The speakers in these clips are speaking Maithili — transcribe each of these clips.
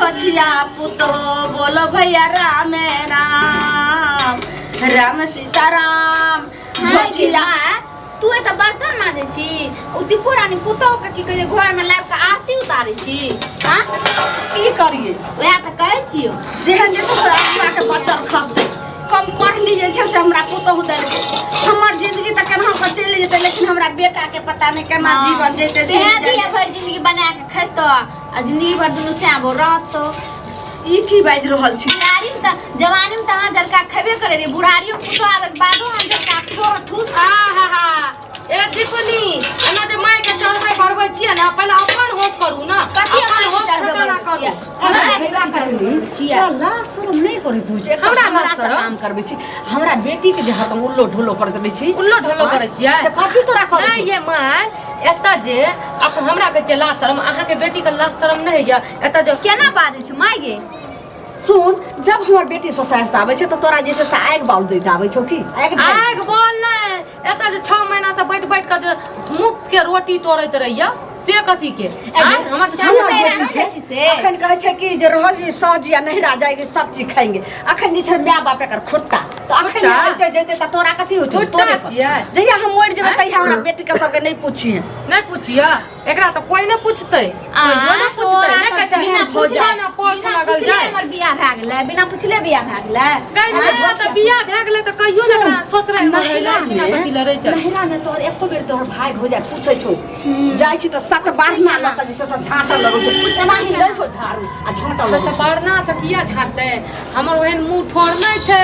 धोछिया पुतहो बोलो भैया राम राम राम सीता राम धोछिया। तू एतऽ बर्तन माजै छी, ओ दीपो रानी पुतोह के की कहै छै घर में लाबि कऽ आरती उतारै छी? हाँ, की करिए? वएह तऽ कहै छियौ। जेहन जे छै से हमरा के बच्चा खसतै कम पढ़ली जे छै से हमरा पुतोहु देलकै। हमर जिंदगी तऽ केना कऽ चलि जेतै, लेकिन हमरा बेटा के पता नहि केना जीवन जेतै से। तें दिया भरि जिंदगी बना के खेतौ आ जिंदगी भर दुनू सैबो रहतौ। ई की बाजि रहल छी? बुढ़ारी में तऽ, जवानी में तऽ अहाँ झलका खेबे करे रहियै, बुढ़ारियो पुतोह आबे के बादो अहाँ झलका खो ठूस। आ हा हा, ए दीपनी, एना जे माय के चढ़बै बढ़बै छियै ने, पहिले अपन होश करू ने। कथी अपन अपन होश चढ़बै ठिकाना बढ़बै करू। छियै? हमरा कथी चढ़बै बढ़बै छियै? तोरा लाज शरम नहि करैत होइ छै? हमरा लाज हमरा से शरम? काम करबै छी, हमरा बेटी के जे हरदम उल्लो ढोलो करैत रहै छी। उल्लो ढोलो करै छियै? से कथी तोरा करै नहि छौ? ये माय, एतऽ जे अपन हमरा कहै छियै लाज शरम, अहाँके बेटी के लाज शरम नहि होइया? एतऽ जे केना बाजै छै माय गे? सुन, जब हमर बेटी ससुराल से आबै छै तऽ तोरा जे छै से आगि बाउल दैत आबै छौ की? आगि धरि। आगि बोल नहि, एतऽ जे 6 महीना से बैठ बैठ कऽ जे मुफ्त के रोटी तोड़ैत रहिया से कथी के? आँय, हमर हमर श्यामा बेटी नहि छै, छी से। अखन कहै छै कि जे रहल छी सहज या नहिरा जाएगी सब चीज खाएंगे। अखन जे छै माय बाप एकर खुट्टा तऽ अखन खुट्टा? अइते जइते तऽ तोरा कथी होइ छौ? खुट्टा तोरे पर। छियै? जहिया हम मरि जेबै तहिया हमरा बेटी के सबके नहि पूछिहे। नहि पूछिया, एकरा तऽ कोई नहि पूछतै, कहियो नहि पूछतै। तोरा नहि तऽ कहै छै, बिना पूछला ना पोछ बिना लागल पुछले जाय। हमर बियाह भए गेलै, बिना पुछले बियाह भए गेलै। गै माय, तऽ बियाह भए गेलै तऽ कहियो ने एकरा ससुराल मे रहै लए छिना कथी लए रहै छै। नहिरा में तोर एको बेर तोहर भाई भौजाई पूछै छौ? जाइ छी तऽ सत बारना लऽ कऽ जे छै से झाँटऽ लगै छौ, एनाही लै छौ झाड़ू आ झाँटऽ लगै तऽ छौ। बरना से किया झाँटतै? हमर ओहन मुँह ठोर नहि छै।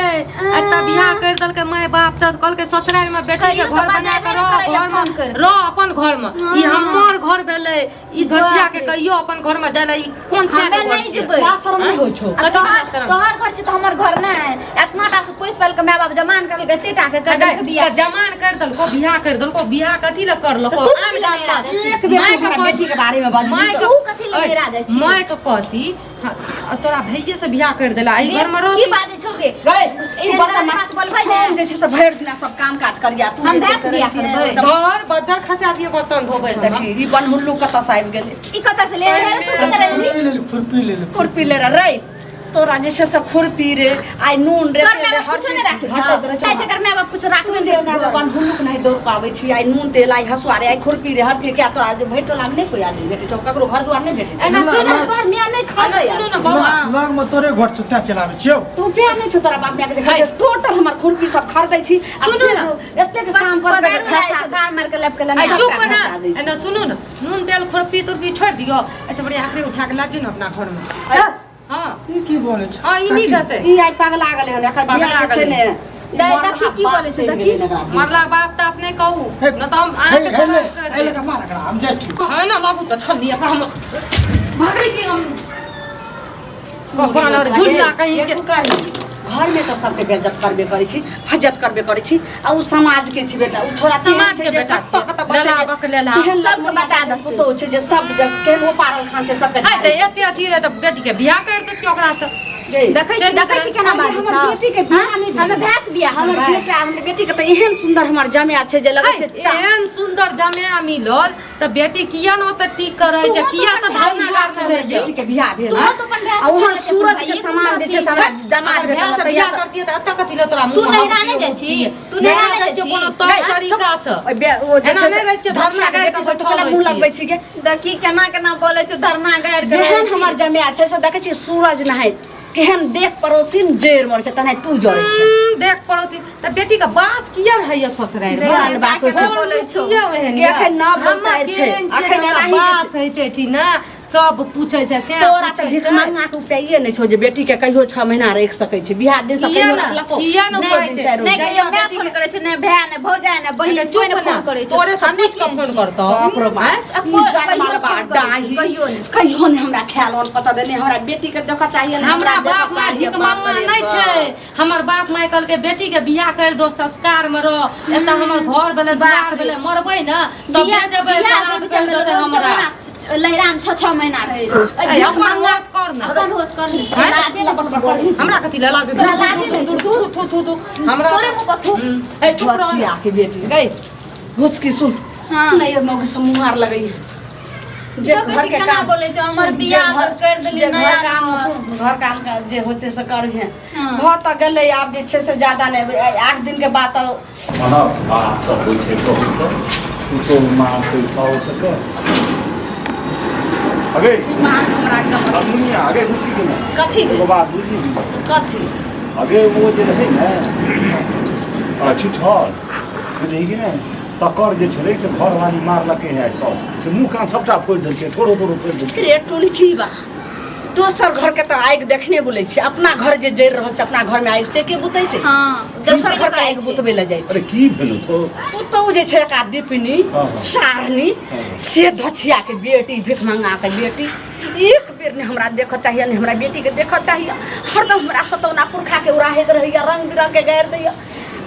एतऽ बियाह करि देलकै माय बाप तऽ कहलकै ससुराल मे बेटी के कहियो तऽ घर बना बजेबे कऽ नहि रह, करैए घर फोन मे करि। रह अपन घर मे। ई हमर घर भेलै, ई धोछिया के बाप रे। कहियो अपन घर मे जाय ला ई कोन हमे छिया के घर नहि छियै? जेबै। लाज शरम नहि होइ छौ? आ कथी तोहर लाज शरम? तोहर घर छै तऽ हमर घर नहि? एतना टा से पैस पाल के माय बाप जमान करलकै, एते टा के कर देलकै बियाह। तऽ जमान करि देलको, बियाह करि देलको, बियाह कथी लए करलको? तऽ तू आन कथी लए गाम नहिरा मे जाइ छी? एक बेर माय तू हमरा के बेटी के बारे में बाजबी माय तऽ- तू कथी लए नहिरा जाइ छी? माय के कहती, हाँ, तोरा भैये से बियाह कर देला, एहि घर में की रहती। बाजै छौ गे? गै, तू एहन बर्तन तरह माज। हाथ बोलबै ने। हम जे छै से भरि दिना सब काम काज करिया, तू हम जे छै भैंस से बियाह रहै छिही करबै। एकदम। घर बज्जर खसा दिए बर्तन धोबै लए। देखी, ई बनहुल्लू कतऽ से आबि गेलै? ई कतऽ से ले रे? तू की करे लेली? खुरपी लेली, खुरपी लेली। खुरपी ले रे। तोरा जे छै से खुरपी रे, आइ नून रे, तोर तेल रे, माय बाप हर कुछो चीज नहि राखै घटैत रहै छौ? छौ। छै एकर माय बाप कुछो तू राखबे जे नहि एना करै छौ। बनहुल्लूक नहि दौड़ पाबै छी, आइ नून तेल, आइ हँसुआ रे, आइ खुरपी रे, हर चीज के तोरा जे भरि टोला मे नहि कोइ आदमी भेटै छौ, ककरो घर दुआर नहि भेटै छौ। एना सुन, तोहर माय नहि खरीदै सुनू ने बौआ। लग में तोरे घर छौ तें चलाबै छियौ। तू प्यार नहि छौ तोरा बाप माय के जे खरीदे, टोटल हमर खुरपी सब खरीदै छी आ सुनू से ने। एतेक काम कर कोदारि उड़ाइ छै, धार मारि के लाबि के लेने आइ चुप सबटा ना। खसा दै छै। एना सुनू ने, नून तेल खुरपी तुरपी छोड़ि दियौ, ऐसे बढ़िया अखने उठा के ला दियौ ने अपना घर में। हाँ। ई की बोलै छै? हाँ, ई नीक हेतै। ई आइ पगला गेलै हन, एकर पगला बियाह जे छै गेलै। ने। दाइ, देखी की बोलै छै, देखी। मरला बाप ताप नहि कहू हे, न तऽ हम अहाँके हे, सलाह हे, कर एहि देब। लऽ कऽ मार एकरा, हम जाइ छी। है ना, लाबू तऽ छलनी एकरा, हम भागै की हम बानर झुल्ला कहीं के। घर में तऽ सबके बेइज्जत करबे करै छी, फज्जत करबे करै छी, आ उ समाज के छी बेटा, उ छोरा तेहन समाज छै के जे बेटा कतऽ छियै। कतऽ बजतै लेला जे बकलेला। केहन सबके लफुआ बता छै, देतै। पुतोहु छै जे सब जग केहन ओ पारल खान छै सबके है तऽ झाड़ै छै। एते अथी रहै तऽ बेटी के बियाह कर देतियै ओकरा से। गै, देखै छी, देखै छी केना बाजै हमर छौ? बेटी के बियाह नहि भेलै। हमे भैंस बियाह हमर करबै। बेटा, हमर बेटी के तऽ एहन सुन्दर हमर जमाय छै जे लगै छै चा एहन सुन्दर जमाय मिलल तऽ बेटी किया ने ओतऽ टिक कर रहै छै? तूहो किया तऽ तऽ अपन धरना भाय गाड़ रहै छै? बेटी के बियाह भेल तूहो हँ। तऽ अपन भाय आ ओहन से सूरज के एक समान जे छै से हमरा दामाद अगर भेटल भाय से तहिया बियाह से- करतियै तऽ एतऽ कथी लए तोरा तू मुँह नैहरा हबतियै, नहि जाइ छी? मुँह तू नैहरा नैहरा नहि जाइ जाइ छियै छी? कोनो तौर गै, तरीका से। ओहि ओ जे एना छै नहि से रहै छियै, धरना धरना गाड़ि बेटी कऽ सब बैठल केना रहै मुँह छियै। लगबै छी गे? देखी केना केना बोलै छौ, धरना गाड़ि के रहै जेहन छी। हमर जमाय छै से देखै छी सूरज नहाइत केहन देख पड़ोसी जरि मरै छै तेनाही तू जरै छै। देख पड़ोसी तऽ बेटी के बास किया होइया ससुरारि मे? देख, बास होइ छै। बोलै छौ। किया ओहन कि यऽ? एखन नव हमर उतारि छै, केहन छै, एखन हमरा एनाही जे बास होइ छै ठीक ने, सब पूछै छै से तोरा तऽ पूछै भीख छै। मंगा के उपाये नहि छौ जे बेटी के कहियो 6 महीना राखि सकै छै, बियाह दिन से किया कहियो ने? रखलको किया ने दू उपाय दिन छै? चारि नहि दिन। कहियो माय फोन करै छै, नहि भाय, नहि भौजाइ, नहि बहिन, चुप कोइ नहि ना, फोन करै छै। तोरे से हमे पूछ कऽ केहन फोन छी? करतौ। बाप रे बाप, आँय? आ ई कोइ जनमल कहियो बा फोन करै छै, डाही। कहियो नहि। कहियो नहि हमरा ख्याल और पता देने, हमरा बेटी के देखऽ चाहिए ने, हमरा देखऽ बाप माय चाहिए, भीख बाप मंगा रे नहि बाप। छै। हमर बाप माय कहलकै बेटी के बियाह कर दो, संस्कार में रह। एतऽ हमर घर भेलै, दुआर भेलै, मरबै ने तब बियाह जेबै बियाह श्राद्ध देबै कर चलबै, देतै रोज हमरा। जमाना लहरामे 6 6 महीना रहै रहै। ऐ, अपन होश कर ने। अपन होश कर ने। लाजे नहि छै बोलै। हमरा कथी लए लाज? तोरा लाजे नहि थू थू थू थू थू हमरा तोरे मुँह पर थू। ऐ, चुप रह बचिया के बेटी गई घुसकी सुन। हाँ। नहीं, मौगी से मुँह आर लगई है। जे देखै घर छी के केना काम बोलै छै, हमर सुन, जे बियाह घर- करि देली जे घर नया काम नया। सुन, घर काम के जे होते से करिहे। हाँ। भऽ तऽ गेलै, आब जे छै से ज्यादा नहि, 8 दिन के बाद तऽ अनर्थ बात सब होइ छै। कहू तऽ, तू तो मारतै साउसके अगे। दिमाग हमरा एकदम दुनिया अगे बुझी कि नहि? कथी? एगो बात बुझी? कथी? अगे ओ जे रहै ने छिठल, बुझही कि नहि, तकर जे छलै से घरवाली मारलकै है साउस से, मुँह कान सबटा फोड़ि देलकै, ठोरो तोरो फोड़ि देलकै। रे टुनकी बा, दोसर घर के तऽ आगि देखने बोलै छी, अपना घर जे जरि रहल छै, अपना घर में आगि से के बुतेतै? हँ। दोसर घर के आगि बुतबै लए जाइ अरे छै। की भेलौ तो? पुतहु जे छै एक दीपनी हाँ, हाँ। सारनी से धछिया के बेटी, भिख मंगा के बेटी, एक बेर ने हमरा देखऽ चाहिए ने हमरा बेटी के देखऽ चाहिए। हरदम हमरा सतौना पुरखा के उड़ाहैत रहैया, रंग बिरंग के गारि दैया।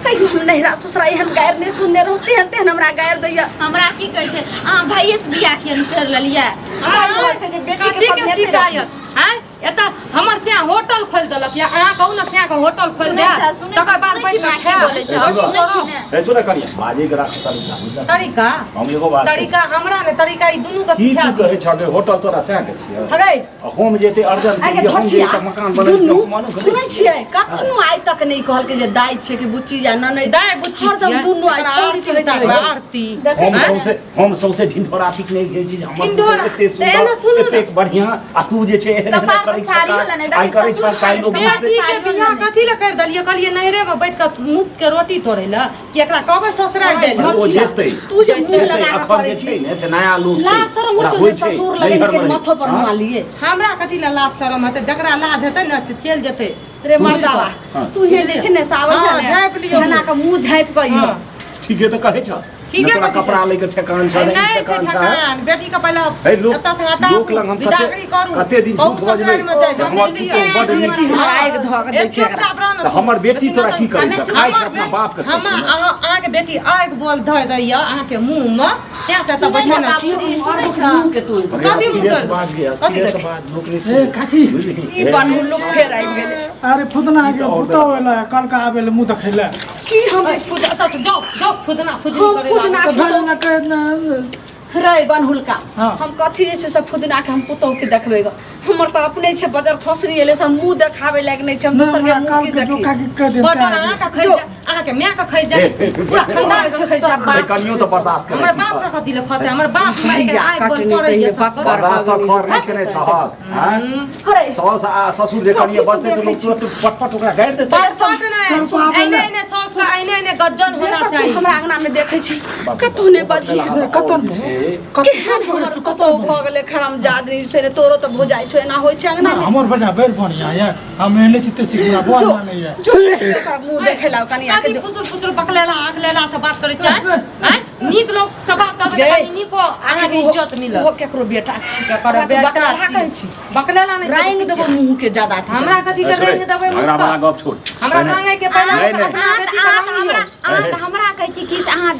कहियो हम नैहरा ससुरा एहन गारि नहि सुनने रहूँ तेहन तेहन हमरा गारि दैया। हमरा की कहै छै, अहाँ भाइये से बियाह किया नहि करि लेलियै? कहै छै जे बेटी के कथी सब के नेते शिकायत आँय? एतऽ हमर सिया होटल खोलि देलक या अहाँ कहू ने सिया के होटल खोलि सुनै दे, छ, सुनै तकर बाद सुनै बैठ छी कऽ माय की खायब। बोलै छै, ए, सुनै छी ने? हे सुन कनिया, बाजे के राख तरीका, बुझल? तरीका? हम एगो बात कहै छी। तरीका हमरा ने, तरीका ई दुनू के की सिखा तू दियौ। कहै छह कि होटल तोरा सएह के छियै? हगै। आ हम जे एते अर्जन आइ के केलियै, हम जे धछिया एते मकान बनेने छी, दुनू हम मानो सुनै छियै, कखनो आइ तक नहि कहलकै जे दाइ छियै कि बुच्ची या ननैद। दाइ बुच्ची हरदम छियै। दुनू आइ ओकरा छौरी आरती चलैत उतारबै, रहै छै। आरती। हम सौंसे, हम सौंसे ढिंढोरा पीटने गेल छी जे हमर ढिंढोरा? पुतोहु एते तऽ एना सुन्दर, सुनू ने। एतेक बढ़िआँ, आ तू जे छै एहन एहन कपार पर करै छह साड़ियो काज, लेने, आइ देखी करै छह ससुर काल्हि लोक बेटी बुझतै। बेटी के बियाह कथी लए करि देलियै? कहलियै नैहरे मे बैठ कऽ मुफ्त के रोटी तोड़ै लए कि एकरा कहबै ससुरारि जाइ लए? ओ जेतै। तू जे मुँह जेतै, लगा कऽ एखन करै जे छी छै ने से नया लोक छै, लाज शरम ओकरा होइ होइ छै छै, ससुर लग नैहरमे के रहै। माथो पर हाँ? हुआ लिए। हमरा कथी लए लाज शरम हेतै? जकरा लाज हेतै ने से चलि जेतै। रे मर्दावा, हाँ। तू हे जे छै ने से आबै हाँ, छै ने झाँपि लियौ। एना कऽ मुँह झाँपि कऽ इहो। हाँ। ठीके तऽ कहै छह। ठीके ने तोरा कथी कपड़ा छै? लै के ठेकान छ, नहि नहि छै ठेकान छ। ठेकान। बेटी के पहिले हे लोक एतऽ से हटाबू, लोक लग हम कते बिदागरी करू। कते दिन बहुत झूठ बजबै ससुरारिमे जाइ जे हमर बुझलियै? पुतोहु बड्ड नीक छै। हमरा आगि धऽ कऽ दै ए, छै एकरा। चुपचाप रह ने तऽ तू। हमर बेटी बेसी तोरा नहि की करै हमे छह? चुप खाइ छै रहै अपना छै। बाप के हम खाइ छै ने। अहाँ अहाँके बेटी आगि बोल धऽ दैया अहाँके मुँह मे, तें से एतऽ बैठल सुनै छी। छह बाबूजी, सुनै छह? मुँह के तू अरे कथी अस्थिरे मुँह से बाज गे, कथी अस्थिरे से देख? बाज, लोक नहि ए सुनै। काकी। बुझलिही? ई बनू लोक फेर आबि गेलै। अरे फुदना के ई तऽ पुतहु एलै, कल का आबै ले मुँह देखै ले। की हम एतऽ से जाउ जाउ, फुदना फुदनी हम करे फुदना तऽ भए जेना कहै ने। रे बनहुलका, हाँ। हम कथी जे छै से फुदना के हम पुतहु के देखबै ग? हमर तऽ अपने छै बजर खसरी एलै से मुँह देखाबै लायक नहि छै, हम नहि दोसर के हमरा मुँह काल की के जो देखी? काकी कह देब। बजर अहाँके खसि जो। जाय, अहाँके माय के खसि जाय, हे, हे, हे, पूरा हे, खानदान के खसि तोरा जाय। बाप हे कनियो तऽ बर्दाश्त करै हमर छी। बाप के कथी लए खतै? हमर बाप मारि के भैया आगि बोल कटनी पड़ैया तहिये सबके। बक बर्दाश्त तऽ खर नहि केने छहक, आँय? अरे साउस आ ससुर जे कनिये कथी तू बजतै तऽ देखै लोक तुरंत पटपट ओकरा गारि देतै। पटपट नहि, चल बाप एने रे। एने साउस के एने एने गज्जन जे होना सब तू चाही। हमरा अंगना में देखै छी, कतहु नहि बजी। कतऽ केहन हमर पुतहु भऽ गेलै खरामजादनी से ने, तोरो तऽ भऽ जाइ छौ, एना होइ छै अंगना में? हमर बजा बड़ बढ़िया ये, हम एहने छी ते सिखना बड़ जो मानै ये। जो ओकरा मुँह देखै ला कनिया के कथी जो। फुसुर फुसुर बकलेला आकलेला से बात करै छै आँय? नीक लोक से बात करबै तऽ गै, कनी नीको अहाँके इज्जत मिलत। ओहो केकरो बेटा छी? केकर तू बेटा बकलेला छी? कहै छी? बकलेला नहि। रांग देबो मुँह के ज्यादा अथी। हमरा कथी के ए, सुनै, रंग देबै? झगड़ा वाला मुँह गप छोड़। हमरा नहि, मांगे के पहिले नहि, नहि। अपना अहाँ बेटी तऽ के अहाँ तऽ मांगियौ। हमरा अहाँ तऽ हमरा कहै छी कि से अहाँ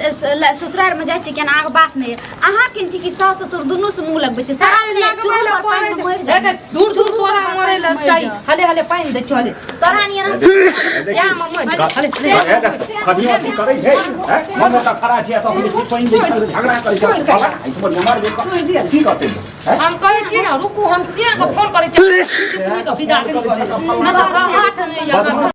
ससुरारिमे जाइ छी केना अहाँके बास नहि यऽ। अहाँ केहन छी कि सास ससुर दुनू से मुँह लगबै छी सारा सारा नहि लगबै चुरू लए पर पड़ै पानि छै। मरि जाय। देख, दूर दूर चुरू तोरा पर मरै लए पानि मरि चाही। जाय। हले हले पानि दै छियौ, हले तोरा नियन ए, देखी। इएह मे मरि जाउ। हले हले। हे देख, कनियो अथी करै छै, हैं? हम ओतऽ खड़ा छियै तऽ हम बेसी पानि दै छियै, झगड़ा करै छै। बाबा, एहि पर नमर जे की कहतै? हैं? हम कहै छी ने, रुकू, हम सिया के फोन करै छी, विदा करी, नहि तऽ हाथ नहि यऽ। बस।